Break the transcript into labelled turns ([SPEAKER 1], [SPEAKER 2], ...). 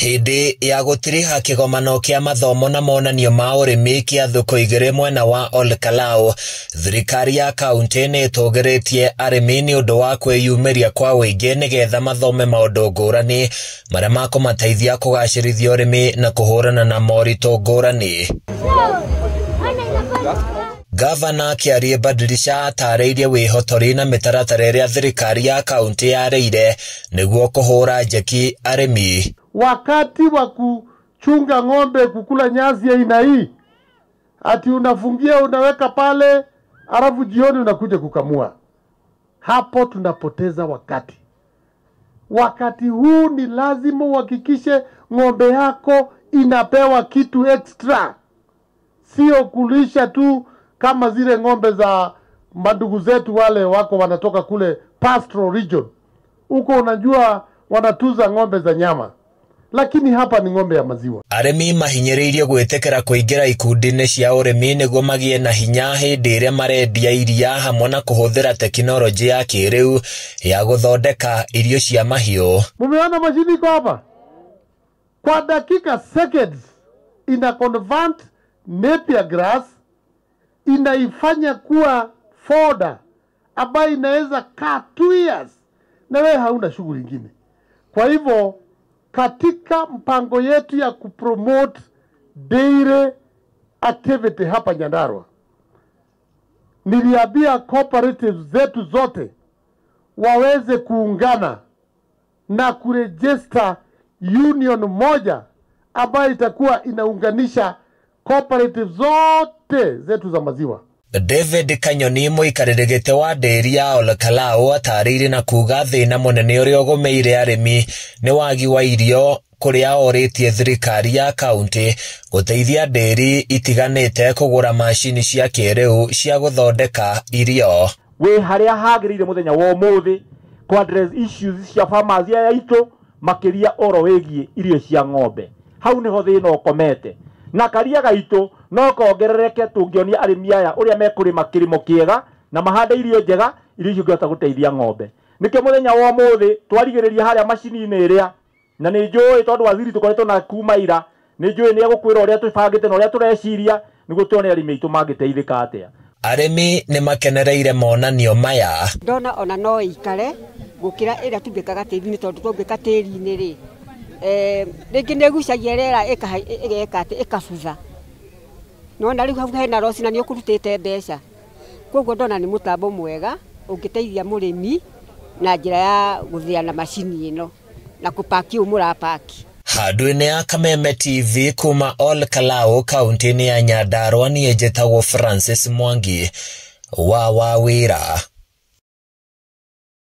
[SPEAKER 1] Hĩndĩ ya gũtiriha kĩgomano kĩa mathomo na monanio ma ũrĩmi kĩa thukũ igĩrĩ mwena wa Ol Kalou, thirikari ya kaunti nĩ ĩtũgĩrĩtie arĩmi nĩ ũndũ wa kwĩyumĩria kwa ũingĩ nĩgetha mathome maũndũ ngũrani marĩa makũmateithia kũgacĩrithia ũrĩmi na kũhũrana na moritũ ngũrani. Gavana Kĩarie Badilisha atarĩirie wĩhotori na mĩtaratara ĩrĩa thirikari ya kaunti yarĩire nĩguo kũhũra njeki arĩmi.
[SPEAKER 2] Wakati wa kuchunga ng'ombe kukula nyasi aina hii, ati unafungia unaweka pale, alafu jioni unakuja kukamua, hapo tunapoteza wakati. Wakati huu ni lazima uhakikishe ng'ombe yako inapewa kitu extra, sio kulisha tu kama zile ng'ombe za mandugu zetu wale wako wanatoka kule pastoral region. Huko unajua wanatuza ng'ombe za nyama, lakini hapa ni ng'ombe ya maziwa.
[SPEAKER 1] Arĩmi mahinyĩrĩirio gwĩtĩkĩra kũingĩra ikundi-inĩ cia ũrĩmi nĩguo magĩe na hinya hĩndĩ ĩrĩa marendia iria hamwe na kũhũthĩra tekinoronjĩ ya kĩrĩu ya gũthondeka irio cia mahiũ.
[SPEAKER 2] Mumeona mashini iko hapa, kwa dakika seconds ina convert napier grass, inaifanya kuwa fodder ambayo inaweza kaa 2 years na wewe hauna shughuli nyingine. Kwa hivyo katika mpango yetu ya kupromote dairy activity hapa Nyandarua, niliambia cooperatives zetu zote waweze kuungana na kuregister union moja ambayo itakuwa inaunganisha cooperative zote zetu za maziwa.
[SPEAKER 1] David Kanyoni mũikarĩri gĩtĩ wa ndĩri ya Ol Kalou atarĩirie na kuga thĩna mũnene ũrĩa ũgũmĩire arĩmi nĩ wagi wa irio kũrĩa orĩtie thirikari ya kaunti gũteithia ndĩri itiganĩte kũgũra macini cia kĩrĩu cia gũthondeka irio.
[SPEAKER 3] Wĩ harĩa hagĩrĩire mũthenya wa ũmũthĩ kũ address issues cia farmers aya aitũ, makĩria oro wĩgiĩ irio cia ng'ombe. Hau nĩho thĩna ũkomete, na karia gaitũ no kongerereke tũngĩonia arĩmi aya ũrĩa mekũrĩma kĩrĩmo kĩega na mahande irio njega, irio icio ingĩhota gũteithia ng'ombe. Nĩkĩo mũthenya wa ũmũthĩ twarigĩrĩria harĩa macini-inĩ ĩrĩa, na nĩ njũĩ tondũ waziri tũkoretwo na kuma ira, nĩ njũĩ nĩ egũkwĩra ũrĩa tũbangĩte na ũrĩa tũreciria nĩguo tuone arĩmi aitũ mangĩteithĩka atĩa.
[SPEAKER 1] Arĩmi nĩ makenereire monanio maya.
[SPEAKER 4] Ndona ona no ikare gũkĩra ĩrĩa tũngĩkaga tĩri-inĩ, tondũ tũngĩka tĩri-inĩ rĩ, rĩngĩ nĩ ĩgucagia rĩera ĩgeka atĩ ĩkabutha. Nona rĩu hau hena roci na nĩ ũkũrutĩte mbeca. Koguo ndona nĩ mũtambo mwega ũngĩteithia mũrĩmi na njĩra ya gũthĩa na macini ĩno na kũpaki ũũ mũrapaki.
[SPEAKER 1] Handũ-inĩ ya Kameme TV kuma Ol Kalou kaunti-inĩ ya Nyandarua, niĩ njĩtagwo Francis Mwangi wa Wawĩra.